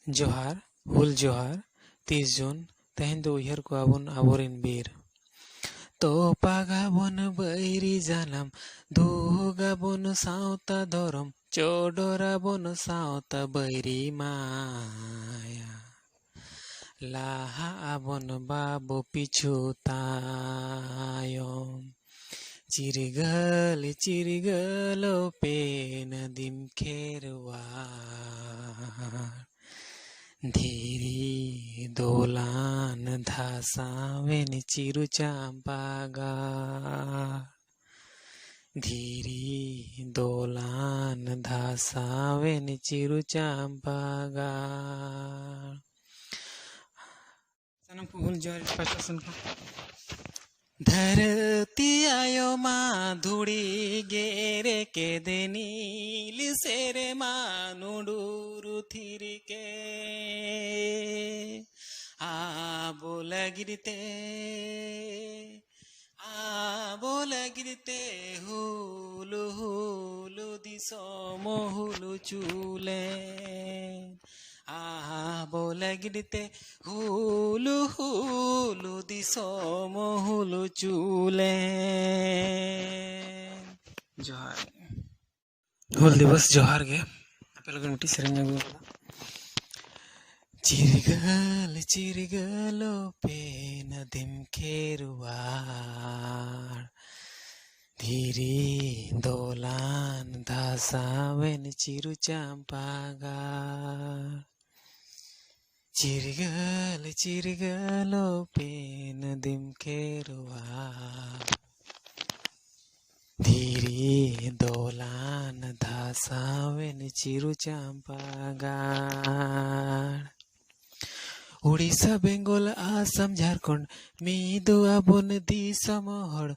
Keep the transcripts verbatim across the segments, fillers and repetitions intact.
ᱡᱚᱦᱟᱨ, ᱦᱩᱞ ᱡᱚᱦᱟᱨ, ᱛᱤᱥ ᱡᱩᱱ, ᱛᱮᱦᱮᱧ ᱫᱚ ᱩᱭᱦᱟᱹᱨ ᱠᱚᱣᱟ ᱵᱚᱱ ᱟᱵᱚᱨᱮᱱ ᱵᱤᱨ᱾ ᱛᱚᱯᱟᱜᱟᱵᱚᱱ ᱵᱟᱹᱭᱨᱤ ᱡᱟᱱᱟᱢ, ᱫᱩᱜᱟᱵᱚᱱ ᱥᱟᱶᱛᱟ ᱫᱷᱚᱨᱚᱢ, ᱪᱚᱰᱚᱨᱟᱵᱚᱱ ᱥᱟᱶᱛᱟ ᱵᱟᱹᱭᱨᱤ ᱢᱟᱭᱟ᱾ ᱞᱟᱦᱟᱜ ᱟᱵᱚᱱ ᱵᱟᱵᱚ ᱯᱤᱪᱷᱩ ᱛᱟᱭᱚᱢ᱾ ᱪᱤᱨᱜᱟᱹᱞ ᱪᱤᱨᱜᱟᱹᱞ ᱯᱮᱱ ᱫᱤᱢ ᱠᱷᱮᱨᱣᱟᱲ᱾ ᱫᱷᱤᱨᱤ ᱫᱚᱞᱟᱱ ᱫᱷᱟᱥᱟᱣᱮᱱ ᱪᱤᱨᱩ ᱪᱟᱢᱯᱟ ᱜᱟᱲ᱾ ᱫᱷᱤᱨᱤ ᱫᱚᱞᱟᱱ ᱫᱷᱟᱥᱟᱣᱮᱱ ᱪᱤᱨᱩ ᱪᱟᱢᱯᱟ ᱜᱟᱲ᱾ ᱥᱟᱱᱟᱢ ᱠᱚ ᱦᱩᱞ ᱡᱚᱦᱟᱨ ᱯᱟᱦᱴᱟ ᱥᱮᱱ ᱠᱷᱚᱱ᱾ ᱫᱷᱟᱹᱨᱛᱤ ᱟᱭᱳ ᱢᱟ ᱫᱷᱩᱲᱤ ᱜᱮᱨᱮ ᱠᱮᱫᱮ, ᱱᱤᱞ ᱥᱮᱨᱢᱟ ᱱᱩᱰᱩᱨ ᱛᱷᱤᱨ ᱠᱮ᱾ ᱟᱵᱚ ᱞᱟᱹᱜᱤᱫ ᱛᱮ, ᱟᱵᱚ ᱞᱟᱹᱜᱤᱫ ᱛᱮ ᱦᱩᱞ ᱦᱩᱞ ᱫᱤᱥᱚᱢ ᱦᱩᱞ ᱪᱩᱞᱮ᱾ ᱟᱵᱚ ᱞᱟᱹᱜᱤᱫ ᱛᱮ ᱦᱩᱞ ᱦᱩᱞ ᱫᱤᱥᱚᱢ ᱦᱩᱞ ᱪᱩᱞᱮ᱾ ᱡᱚᱦᱟᱨ᱾ ᱦᱩᱞ ᱫᱤᱵᱚᱥ ᱡᱚᱦᱟᱨ ᱜᱮ᱾ ᱟᱯᱮ ᱞᱟᱹᱜᱤᱫ ᱢᱤᱫᱴᱤᱡ ᱥᱮᱨᱮᱧ ᱟᱹᱜᱩ ᱟᱠᱟᱫᱟ᱾ ᱪᱤᱨᱜᱟᱹᱞ ᱪᱤᱨᱜᱟᱹᱞ ᱯᱮᱱ ᱫᱤᱢ ᱠᱷᱮᱨᱣᱟᱲ᱾ ᱫᱷᱤᱨᱤ ᱫᱚᱞᱟᱱ ᱫᱷᱟᱥᱟᱣᱮᱱ ᱪᱤᱨᱩ ᱪᱟᱢᱯᱟ ᱜᱟᱲ᱾ ᱪᱤᱨᱜᱟᱹᱞ ᱪᱤᱨᱜᱟᱹᱞ ᱯᱮᱱ ᱫᱤᱢ ᱠᱷᱮᱨᱣᱟᱲ᱾ ᱫᱷᱤᱨᱤ ᱫᱚᱞᱟᱱ ᱫᱷᱟᱥᱟᱣᱮᱱ ᱪᱤᱨᱩ ᱪᱟᱢᱯᱟ ᱜᱟᱲ᱾ ᱩᱲᱤᱥᱥᱟ, ᱵᱮᱝᱜᱚᱞ, ᱟᱥᱟᱢ, ᱡᱷᱟᱲᱠᱷᱚᱸᱰ, ᱢᱤᱫᱚᱜ ᱟᱵᱚᱱ ᱫᱤᱥᱚᱢ ᱦᱚᱲ,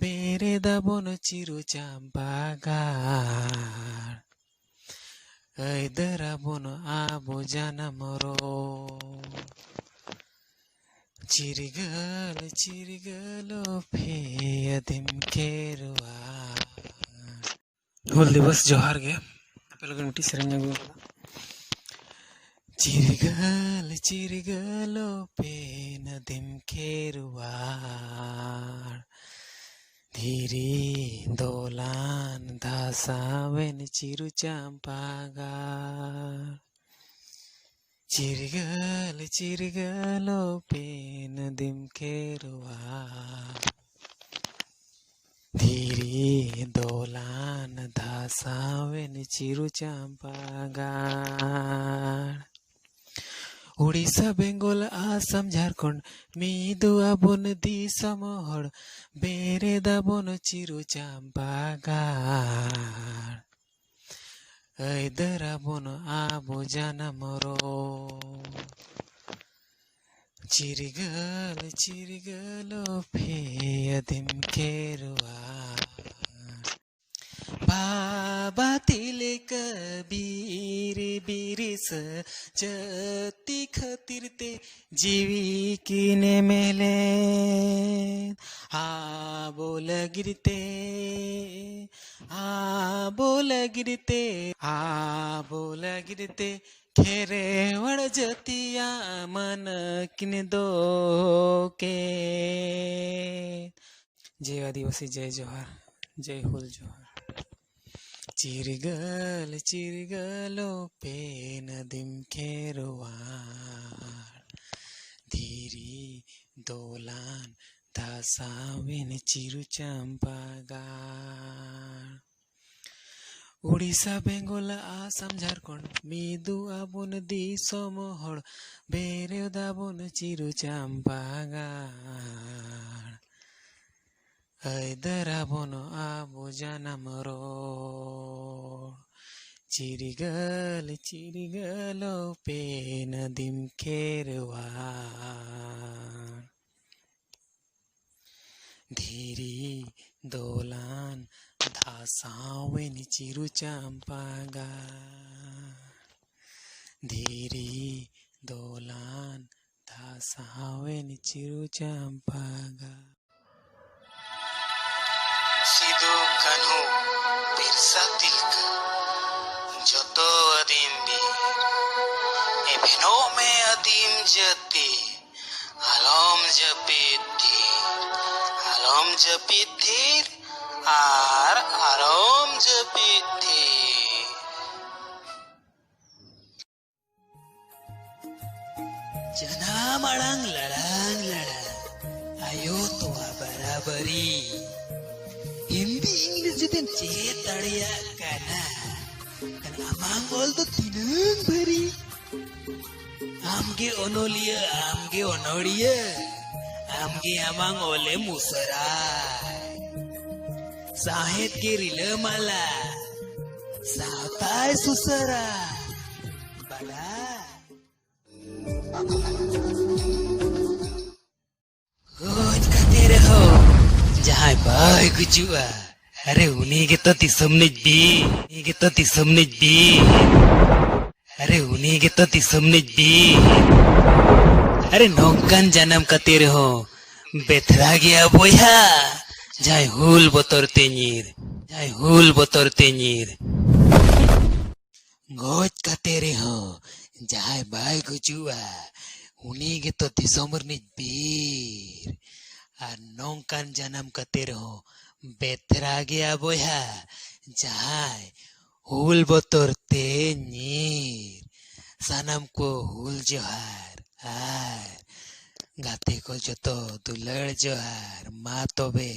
ᱵᱮᱨᱮᱫ ᱟᱵᱚᱱ ᱪᱤᱨᱩ ᱪᱟᱢᱯᱟ ᱜᱟᱲ᱾ ᱟᱹᱭᱫᱟᱹᱨ ᱟᱵᱚᱱ ᱟᱵᱚ ᱡᱟᱱᱟᱢ ᱨᱚᱲ᱾ ᱪᱤᱨᱜᱟᱹᱞ ᱪᱤᱨᱜᱟᱹᱞ ᱯᱮ ᱟᱹᱫᱤᱢ ᱠᱷᱮᱨᱣᱟᱲ᱾ ᱦᱩᱞ ᱫᱤᱵᱚᱥ ᱡᱚᱦᱟᱨ ᱜᱮ᱾ ᱟᱯᱮ ᱞᱟᱹᱜᱤᱫ ᱢᱤᱫᱴᱤᱡ ᱥᱮᱨᱮᱧ ᱟᱹᱜᱩ ᱟᱠᱟᱫᱟ᱾ ᱪᱤᱨᱜᱟᱹᱞ ᱪᱤᱨᱜᱟᱹᱞᱚᱜ ᱯᱮ ᱱᱟᱹᱫᱤᱢ ᱠᱷᱮᱨᱣᱟᱲ, ᱫᱷᱤᱨᱤ ᱫᱚᱞᱟᱱ ᱫᱷᱟᱥᱟᱣᱮᱱ ᱪᱤᱨᱩ ᱪᱟᱢᱯᱟ ᱜᱟᱲ᱾ ᱪᱤᱨᱜᱟᱹᱞ ᱪᱤᱨᱜᱟᱹᱞᱚᱜ ᱯᱮ ᱱᱟᱹᱫᱤᱢ ᱠᱷᱮᱨᱣᱟᱲ, ᱫᱷᱤᱨᱤ ᱫᱚᱞᱟᱱ ᱫᱷᱟᱥᱟᱣᱮᱱ ᱪᱤᱨᱩ ᱪᱟᱢᱯᱟ ᱜᱟᱲ᱾ ᱩᱲᱤᱥᱥᱟ, ᱵᱮᱝᱜᱚᱞ, ᱟᱥᱟᱢ, ᱡᱷᱟᱲᱠᱷᱚᱸᱰ, ᱢᱤᱫᱚᱜ ᱟᱵᱚᱱ ᱫᱤᱥᱚᱢ ᱦᱚᱲ, ᱵᱮᱨᱮᱫ ᱟᱵᱚᱱ ᱪᱤᱨᱩ ᱪᱟᱢᱯᱟ ᱜᱟᱲ᱾ ᱟᱹᱭᱫᱟᱹᱨ ᱟᱵᱚᱱ ᱟᱵᱚ ᱡᱟᱱᱟᱢ ᱨᱚᱲ᱾ ᱪᱤᱨᱜᱟᱹᱞ ᱪᱤᱨᱜᱟᱹᱞᱚᱜ ᱯᱮ ᱟᱹᱫᱤᱢ ᱠᱷᱮᱨᱣᱟᱲ᱾ ᱵᱟᱵᱟ ᱛᱤᱞᱠᱟᱹ ᱵᱤᱨ ᱵᱤᱨᱥᱟᱹ ᱡᱟᱹᱛᱤ ᱠᱷᱟᱹᱛᱤᱨ ᱛᱮ ᱡᱤᱣᱤ ᱠᱤᱱ ᱮᱢ ᱞᱮᱫ᱾ ᱟᱵᱚ ᱞᱟᱹᱜᱤᱫ ᱛᱮ, ᱟᱵᱚ ᱞᱟᱹᱜᱤᱫ ᱛᱮ, ᱟᱵᱚ ᱞᱟᱹᱜᱤᱫ ᱛᱮ ᱠᱷᱮᱨᱣᱟᱲ ᱡᱟᱹᱛᱤᱭᱟᱜ ᱢᱟᱹᱱ ᱠᱤᱱ ᱫᱚᱦᱚ ᱠᱮᱫ᱾ ᱡᱮ ᱟᱹᱫᱤᱵᱟᱹᱥᱤ, ᱡᱮ ᱡᱚᱦᱟᱨ, ᱡᱮ ᱦᱩᱞ ᱡᱚᱦᱟᱨ᱾ ᱪᱤᱨᱜᱟᱹᱞ ᱪᱤᱨᱜᱟᱹᱞᱚᱜ ᱯᱮ ᱱᱟᱹᱫᱤᱢ ᱠᱷᱮᱨᱣᱟᱲ, ᱫᱷᱤᱨᱤ ᱫᱚᱞᱟᱱ ᱫᱷᱟᱥᱟᱣᱮᱱ ᱪᱤᱨᱩ ᱪᱟᱢᱯᱟ ᱜᱟᱲ᱾ ᱩᱲᱤᱥᱥᱟ, ᱵᱮᱝᱜᱚᱞ, ᱟᱥᱟᱢ, ᱡᱷᱟᱲᱠᱷᱚᱸᱰ, ᱢᱤᱫᱚᱜ ᱟᱵᱚᱱ ᱫᱤᱥᱚᱢ ᱦᱚᱲ, ᱵᱮᱨᱮᱫ ᱟᱵᱚᱱ ᱪᱤᱨᱩ ᱪᱟᱢᱯᱟ ᱜᱟᱲ᱾ ᱟᱹᱭᱫᱟᱹᱨ ᱟᱵᱚᱱ ᱟᱵᱚ ᱡᱟᱱᱟᱢ ᱨᱚᱲ᱾ ᱪᱤᱨᱜᱟᱹᱞ ᱪᱤᱨᱜᱟᱹᱞᱚᱜ ᱯᱮ ᱱᱟᱹᱫᱤᱢ ᱠᱷᱮᱨᱣᱟᱲ᱾ ᱫᱷᱤᱨᱤ ᱫᱚᱞᱟᱱ ᱫᱷᱟᱥᱟᱣᱮᱱ ᱪᱤᱨᱩ ᱪᱟᱢᱯᱟ ᱜᱟᱲ᱾ ᱫᱷᱤᱨᱤ ᱫᱚᱞᱟᱱ ᱫᱷᱟᱥᱟᱣᱮᱱ ᱪᱤᱨᱩ ᱪᱟᱢᱯᱟ ᱜᱟᱲ᱾ ᱥᱤᱫᱩ, ᱠᱟᱹᱱᱦᱩ, ᱵᱤᱨᱥᱟ ᱛᱤᱞᱠᱟᱹ, ᱡᱚᱛᱚ ᱟᱹᱫᱤᱢ ᱵᱤᱨ, ᱥᱮᱱᱚᱜ ᱢᱮ ᱟᱹᱫᱤᱢ ᱡᱟᱹᱛᱤ, ᱟᱞᱚᱢ ᱡᱟᱹᱯᱤᱫ ᱛᱷᱤᱨ, ᱟᱞᱚᱢ ᱡᱟᱹᱯᱤᱫ ᱛᱷᱤᱨ, ᱟᱨ ᱟᱞᱚᱢ ᱡᱟᱹᱯᱤᱫ ᱛᱷᱤᱨ᱾ ᱡᱟᱱᱟᱢ ᱟᱲᱟᱝ ᱞᱟᱲᱟᱝ ᱞᱟᱲᱟᱝ, ᱟᱭᱳ ᱛᱚᱣᱟ ᱵᱟᱨᱟᱵᱟᱨᱤ᱾ ᱦᱤᱱᱫᱤ ᱤᱝᱞᱤᱥ ᱡᱩᱫᱤᱢ ᱪᱮᱫ ᱫᱟᱲᱮᱭᱟᱜ ᱠᱟᱱᱟ, ᱠᱷᱟᱱ ᱟᱢᱟᱝ ᱚᱞ ᱫᱚ ᱛᱤᱱᱟᱹᱝ ᱵᱷᱟᱹᱨᱤ᱾ ᱟᱢᱜᱮ ᱚᱱᱚᱞᱤᱭᱟᱹ, ᱟᱢᱜᱮ ᱚᱱᱚᱲᱤᱭᱟᱹ, ᱟᱢᱜᱮ ᱟᱢᱟᱝ ᱚᱞᱮᱢ ᱩᱥᱟᱹᱨᱟᱭ᱾ ᱥᱟᱶᱦᱮᱫ ᱜᱮ ᱨᱤᱞᱟᱹᱢᱟᱞᱟ, ᱥᱟᱶᱛᱟᱭ ᱥᱩᱥᱟᱹᱨᱟ᱾ ᱵᱟᱰᱟᱭ᱾ ᱜᱚᱡ ᱠᱟᱛᱮ ᱨᱮᱦᱚᱸ ᱡᱟᱦᱟᱸᱭ ᱵᱟᱭ ᱜᱩᱡᱩᱜᱼᱟ, ᱟᱨᱮ ᱩᱱᱤ ᱜᱮᱛᱚ ᱫᱤᱥᱚᱢ ᱨᱤᱱᱤᱡ ᱵᱤᱨ, ᱩᱱᱤ ᱜᱮᱛᱚ ᱫᱤᱥᱚᱢ ᱨᱤᱱᱤᱡ ᱵᱤᱨ, ᱟᱨᱮ ᱩᱱᱤ ᱜᱮᱛᱚ ᱫᱤᱥᱚᱢ ᱨᱤᱱᱤᱡ ᱵᱤᱨ᱾ ᱟᱨᱮ ᱱᱚᱝᱠᱟᱱ ᱡᱟᱱᱟᱢ ᱠᱟᱛᱮ ᱨᱮᱦᱚᱸ ᱵᱮᱛᱷᱨᱟ ᱜᱮᱭᱟ ᱵᱚᱭᱦᱟ, ᱡᱟᱦᱟᱸᱭ ᱦᱩᱞ ᱵᱚᱛᱚᱨ ᱛᱮ ᱧᱤᱨ, ᱡᱟᱦᱟᱸᱭ ᱦᱩᱞ ᱵᱚᱛᱚᱨ ᱛᱮ ᱧᱤᱨ᱾ ᱜᱚᱡ ᱠᱟᱛᱮ ᱨᱮᱦᱚᱸ ᱡᱟᱦᱟᱸᱭ ᱵᱟᱭ ᱜᱩᱡᱩᱜᱼᱟ, ᱩᱱᱤ ᱜᱮᱛᱚ ᱫᱤᱥᱚᱢ ᱨᱤᱱᱤᱡ ᱵᱤᱨ᱾ ᱟᱨ ᱱᱚᱝᱠᱟᱱ ᱡᱟᱱᱟᱢ ᱠᱟᱛᱮ ᱨᱮᱦᱚᱸ ᱵᱮᱛᱷᱨᱟ ᱜᱮᱭᱟ ᱵᱚᱭᱦᱟ, ᱡᱟᱦᱟᱸᱭ ᱦᱩᱞ ᱵᱚᱛᱚᱨ ᱛᱮ ᱧᱤᱨ᱾ ᱥᱟᱱᱟᱢ ᱠᱚ ᱦᱩᱞ ᱡᱚᱦᱟᱨ ᱟᱨ ᱜᱟᱛᱮ ᱠᱚ ᱡᱚᱛᱚ ᱫᱩᱞᱟᱹᱲ ᱡᱚᱦᱟᱨ᱾ ᱢᱟ ᱛᱚᱵᱮ